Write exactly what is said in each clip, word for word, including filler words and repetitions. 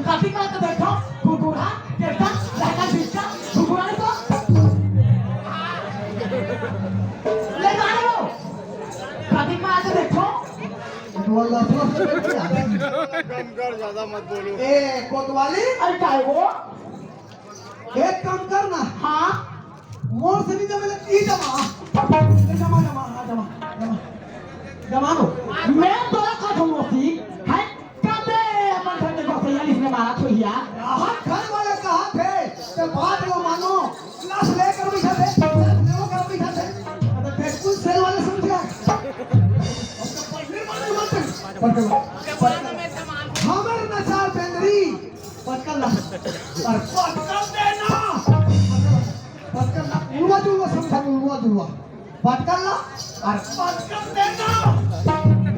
कतिक मार के देखो, कुरकुरा, टेक्का, लहका, बिस्का, कुरकुरा नहीं तो। ले जा रे वो। कतिक मार के देखो। कोतवाल ला तो। कम कर, ज्यादा मत बोलो। ए, कोतवाली? अरे काय वो? एक काम कर ना। हाँ। मोर से नहीं जमे, ई जमा। ए, जमा, जमा, हाँ, जमा, जमा। जमा दो। मैं तोला का ठोंगोसी, है? कबे अपन घर के बसैया इसने मारा छोइया। हाँ, घर वाले कहा थे, तो बात लो मानो, लाश लेकर भी जाते, लाश लेकर भी जाते। अबे बिल्कुल सेल वाले समझ गया। अब तो पढ़ने वाले मत हैं। पढ़ लो। हमर नचार बेंदरी। पटकल ला। अरे पटकल दे ना। पटकल ला। उड़वा जुड़वा समझा, उड़वा जुड़वा। पटकल ला। अरे पटकल दे ना।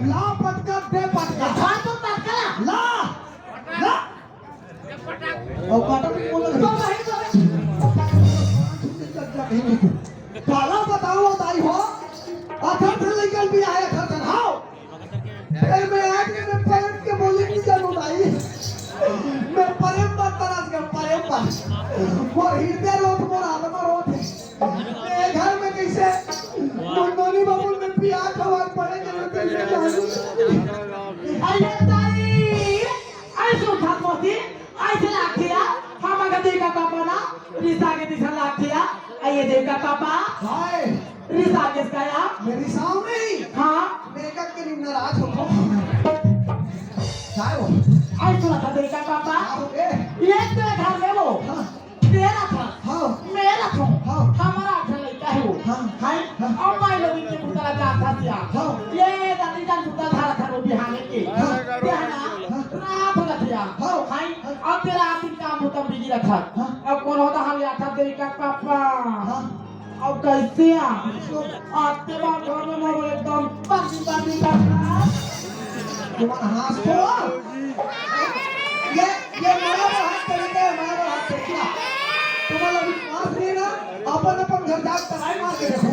ला पटकल दे, पटकल। हाँ, तो पटकल ला। ला। ला। और पटक भी बोल रहे। तो नहीं, तो नहीं। काला बताओ दाई हो। अथर से लेकर भी आए, अथर से। हाँ। फिर मैं आज के मैं प्रेम के बोली नहीं जानू भाई। मैं प्रेम पर तरस गया, प्रेम पर। मोर हृदय रोत, मोर आत्मा रोत है। मैं घर में कैसे मुंडोनी बाबू में पिया खवा पड़े, जरूरत है, मैं जानू। अरे ताई, अरे सुन थात मोती, अइसे लागथे या, हमर देवका पापा ना, रिसा के दिसा लागथे या, अइसे देवका पापा। हाय। रिसा के इसका या? मैं रिसाऊं नहीं। हाँ। मैं का के लिए नाराज हो। काय हो? अइसे लागथे देवका पापा। हाँ, ए। ये तेरे घर में वो। हाँ। तेरा था। हाँ। मेरा था। हाँ। हमारा घर लइका है वो। हाँ। है? हाँ। अब माई लोग इनके पुतला जात था सिया। हाँ। ये दादी जान पुतला धारा था वो बिहाने के। हाँ। बिहाना। हाँ। रात हो जाती है। हाँ। है? अब तेरा आखिरी काम होता बिगी रखा। हाँ। अब कौन होता हम या था देवका पापा। हाँ। अब कैसे आ? आते बार घर में मोर एकदम पानी पानी करना। तुम्हारा हाथ तो ये, ये मारा हाथ तरीका है, मारा हाथ तरीका। तुम्हारा विश्वास नहीं ना, अपन, अपन घर जाके तराई मार के देखो।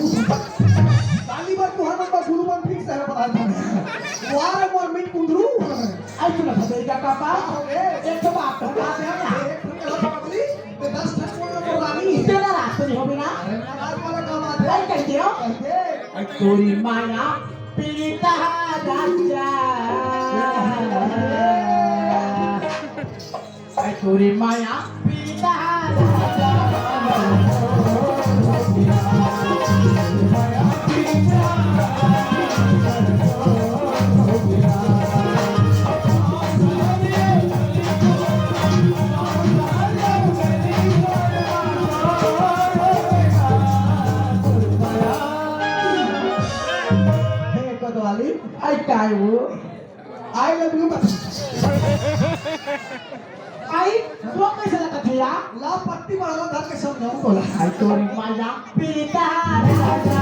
काली बार तुहार नंबर गुरु बन ठीक से है, पता है। वार मोर मिट कुंदरू। अइसे ना था देवका पापा। ए। एक तो बात बता दे ना। एक तो बात बता दे। ते दस ठन बोल रहे हो रानी। तेरा रास्ता नहीं हो बिना। अरे नाराज वाला का बात है। भाई कह दियो। कह दे। तोरी माया पीड़िता राजा। तोरी माया पीड़िता राजा। हे कोतवाली, आई काय वो? I love you बता। आई, वो कैसे लगत है यार? ला पट्टी बढ़ावा धर के समझाऊं बोला। आई तोरी माया पीता राजा।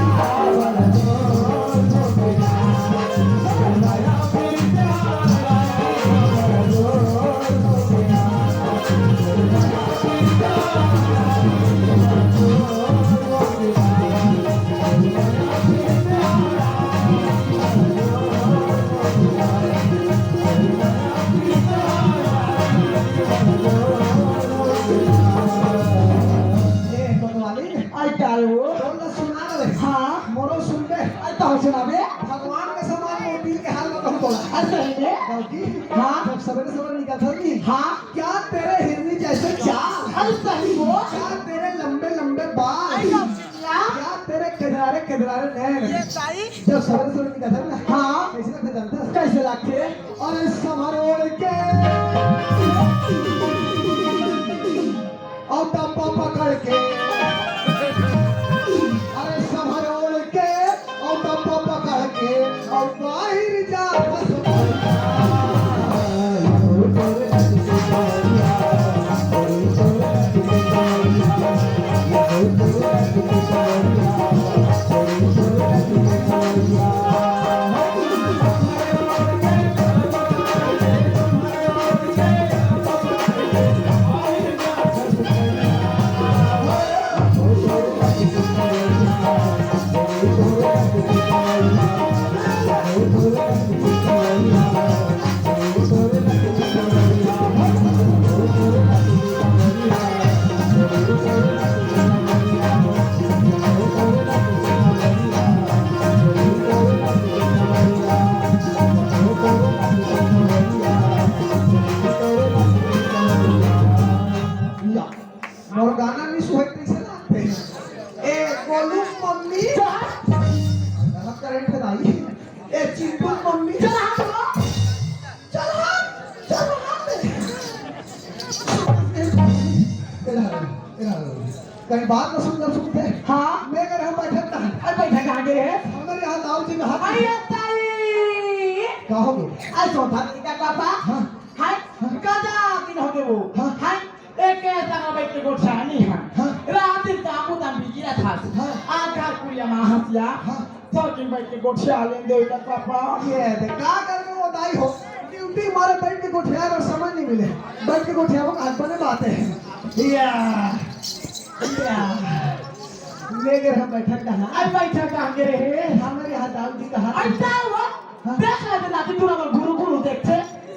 ए, कोतवाली, आई का हो? तोला सुना रहे। हाँ। मोरो सुन ले। आई का हो सुनाबे? भगवान के समान मोर दिल के हाल बताऊं तोला। अरे सही में? बल्कि हाँ। जब सवेरे सवेरे निकलत हन नी, हाँ। क्या तेरे हिरनी जैसे चाल? अरे सही हो। क्या तेरे लंबे लंबे बाल? आई का हो सुना? क्या तेरे किनारे किनारे नैन? ये सही। जब सवेरे सवेरे निकलत हन ना, हाँ। कैसे लगथे जानथस? कैसे लगथे? अरे समर ओढ़ के और डब्बा पकड़ के, अरे संभर ओढ़ के और डब्बा पकड़ के और बाहर जा फंस। कहीं बात न सुंदर सुनथे। हाँ। मैं कर हम बैठक कहाँ? अरे बैठक कहाँ गे हे? हमर यहाँ दाऊ जी कहाँ? अरे ताई। का हो गे? अरे सोधा नहीं का पापा। हाँ। हाय। हाँ। कदा दिन हो गे वो। हाँ। हाय। एक जगह बैठ के गोठियानी है। हाँ। रात दिन काबू तम बिगिया था। हाँ। आधा कुड़िया माँ हंसिया। हाँ। सब दिन बैठ के गोठिया लेन दे का पापा। ये दे, का कर रहे हो दाई हो? ड्यूटी मारे बैठ के गोठिया और समय नहीं मिले। बैठ के गोठिया वो आज बने बात है। या। या। मैं गे हम बैठक कहाँ? अरे बैठक कहाँ गे रहे? हमर यहाँ दाऊ जी कहाँ? अरे का हुआ? हाँ। देख रहे थे नाती, तू ना गुरु गुरु देखते।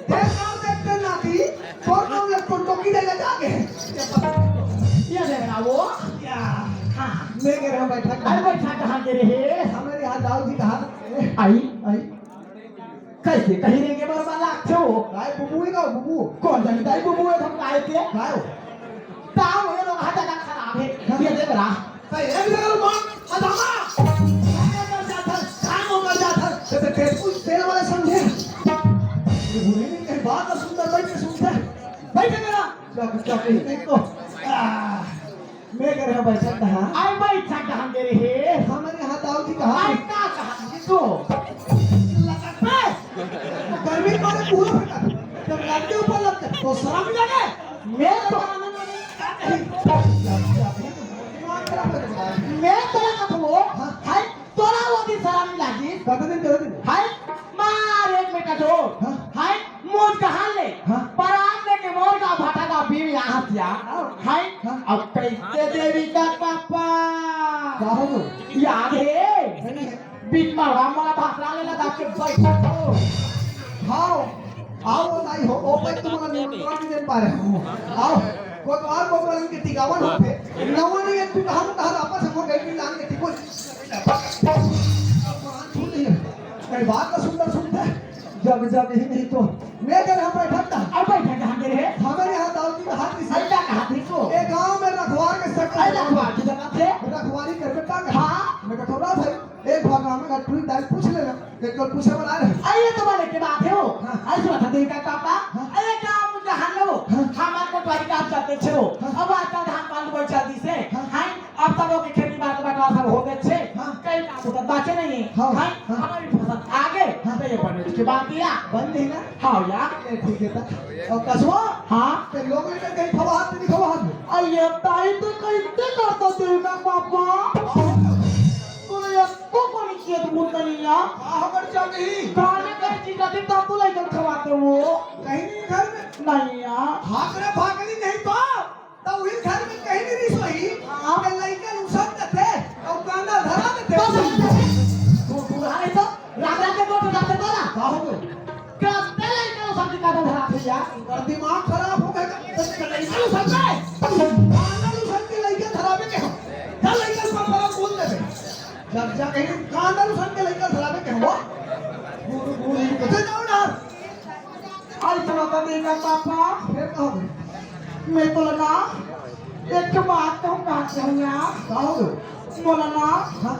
देख और देखते नाती, तोर नाम ले तो टोकी देगा जाके। ये देख रहा वो? या। हाँ। मैं गे हम बैठक कहाँ? अरे बैठक कहाँ गे रहे? हमर यहाँ दाऊ जी कहाँ? आई। आई। कैसे कहीं रहेंगे बरबा लागथे हो? काय बुबू ही का बुबू? कौन जानी ताई बुबू है, हम काय के? काय हो? ताऊ ये लोग हाथ का खराब है। ये देख रहा। काय एक जगह मार, हजामा। काय कर जाता, काम हो कर जाता। जैसे तेल, तेल वाले समझे। ये बुरी नहीं, कहीं बात ना सुंदर बैठ के सुनते। बैठे मेरा। क्या, क्या, नहीं तो। आ। मैं गे रहे बैठक कहाँ? अरे बैठक कहाँ गे रहे? हमर यहाँ दाऊ जी कहाँ? अरे का कहाँ गे तो? लटक पे। गर्मी मारे पूरा फटा। जब लटके ऊपर लटके, तो शर्म लगे। मैं तो दिमाग खराब कर देगा। मैं तोला कथो, हाँ। हाय, तोला वो दिन शर्म लागी। कत दिन, कत दिन? हाय, मार एक बेटा जो। हाँ। हाय, मोज कहाँ ले? हाँ। परात लेके मोर का भाटा का बीवी यहाँ से आ। हाँ। हाय, हाँ। अब कैसे देवी का पापा? का हो गयो? याद है? नहीं है। बीच में हवा मारा भाखरा लेना दाब के बैठ। हाँ। आओ, नहीं हो, ओ पे तुम लोग निमंत्रण नहीं दे पा रहे हो। आओ, कोतवाल, कोतवाल इनके टिकावन होते। नवा नहीं है, तू कहाँ, तू कहाँ, आपस में गए, लान के टिको। कहीं बात तो सुंदर सुनते। जब, जब ही नहीं तो। मैं गे रहे हम बैठक था। अब बैठक कहाँ गे रहे? हमर यहाँ दाऊ जी का हाथ किसी। अरे, का हाथ ही तो? ए गाँव में रखवार के शक्ल। अरे, रखवार की जगह थे। रखवारी कर बेटा का। हाँ। मैं कटोरा भाई, एक बार गाँव में टूरी दाई पूछ लेना। एक बार पूछे वाला है। अरे, ये तो वाले के बात है वो। हाँ। अरे, सुना था देवी का पापा। हाँ। अरे, गाँव में जहाँ लो। हाँ। हमारे को तुम्हारी काम चलते छे हो। हाँ। अब आजकल धान पान बहुत जल्दी से। हाँ। हाँ। अब सब लोग के खेती बाड़ी बटवा सब हो गए छे। हाँ। कई काम होता बाचे नहीं है। हाँ, हाँ। हाँ। हमारी फसल आ गए। हाँ। तो ये बने की बात या। बन नहीं ना? हाँ यार। ए, ठीक है ता। और कसवा? हाँ। ते लोग लेकर कहीं खवा हाथ नहीं खवा हाथ। अरे ताई तो कैसे करता तू ना पापा? तूने ये को कोनी किया तू मुतनिया? हाँ, हमर जगही। गाने का चीज आती तब तो लेकर खवाते हो। कहीं नहीं घर में। नहीं यार। भागरे भागली नहीं तो। त उही घर में कहीं नहीं रही सोई, हाँ। के लइका उसन देते, और कांदा धरा देते। बस, बस, बस। तू, तू रहा नहीं तो, रात रात के दो ठो जाते तो ना। का हो गयो? करते लइका उसन के कांदा धरा थे यार। और दिमाग खराब हो गया, तो लइका उसन दे। कांदा उसन के लइका धरावे के हो। चल लइका पर पर बोल देते। जब जा कहीं कांदा उसन के लइका धरावे के हो। गुरु, गुरु, तो जाओ ना। अरे सुनो तो देवी का पापा, फिर कहो। मैं तो ना एक बात कहूँ, कहा कहूँ यार। कहो। बोला ना। हाँ।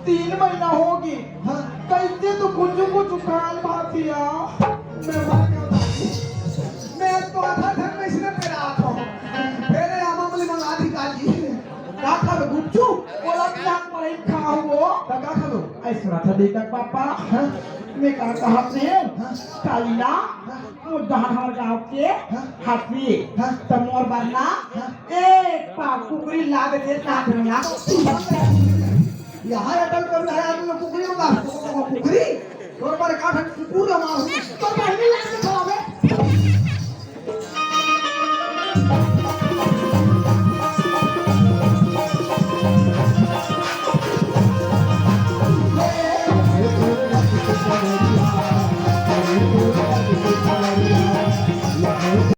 तीन महीना होगी। हाँ। कैसे तो कुछ कुछ खाल भातिया। मैं बात करता हूँ। मैं तो आधा घर में इसने पे रहा था। मेरे यहाँ मामूली मंगा दी काली। का खाबे गुपचुप? बोला कि हम पढ़े खाओ। तो का खाबे? ऐसे सुना था देवी का पापा। हाँ। मैं का कहा से? हाँ। काली ना। हाँ। वो जहाँ हमारे गाँव के हाँ। हाथी, हाँ। तो मोर बरना, हाँ। एक पाव कुकरी ला दे, दे, ना दे, ना। यहाँ अटल कर रहा है, आदमी कुकरी होगा, कुकरी। और पर काठ कुकुर का मार। तो पहले लाइन में खड़ा है।